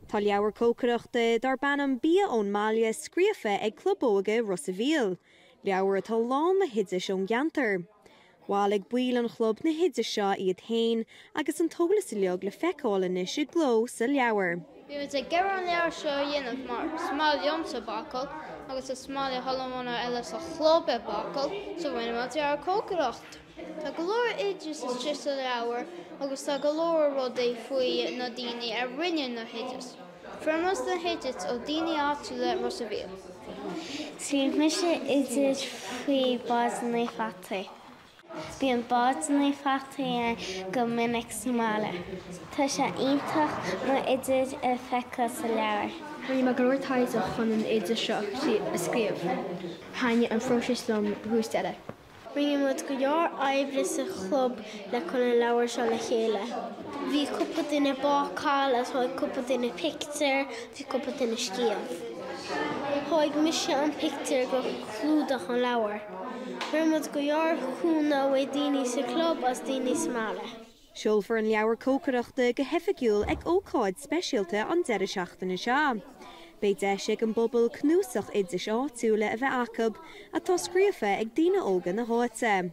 Tá leabhar cócaireachta darb ainm Bia ón mBaile scríofa ag Club Óige Ros a' Mhíl, leabhar atá lán le hoidis ón gceantar. Bhailigh baill an chlub na hoidis seo iad féin agus an t-eolas uilig le feiceáil anois i gcló sa leabhar. Bhí muid ag iarraidh an leabhar seo a dhéanamh mar is maith liomsa bácáil agus is maith le chuile dhuine eile sa chlub ag bácáil so rinne muid leabhar cócaireacht. Tá go leor oideas istigh sa leabhar agus tá go leor rudaí faoi na daoine a rinne na hoidis. Fuair muid na hoidis ó daoine áitiúla Ros a' Mhíl. Scríobh mise oideas faoi bádanna fataí. Bíonn bádanna fataí ann go minic sa mbaile. Tá sé iontach mo oideas a feiceáil sa leabhar. Rinne mé go leor taighde chun an oideas seo a scríobh. Thaitnigh an phróiseas liom thuas deireadh. Rinne muid go leor oibre sa chlub le cur an leabhar seo le chéile. Bhí cúpla duine ag bácáil agus thóg cúpla duine pictiúr, bhí cúpla duine ag scríobh. Thóg mise an pictiúr go clúdach an leabhair. Fuair muid go leor cúnamh ó daoine sa chlub agus daoine sa mbaile. Seolfar an leabhar cócaireachta go hoifigiúil ag ócáid speisialta an deireadh seachtaine seo. Beidh deis ag an bpobal cnuasach oidis áitiúla a bheith acu atá scríofa ag daoine óga na háite.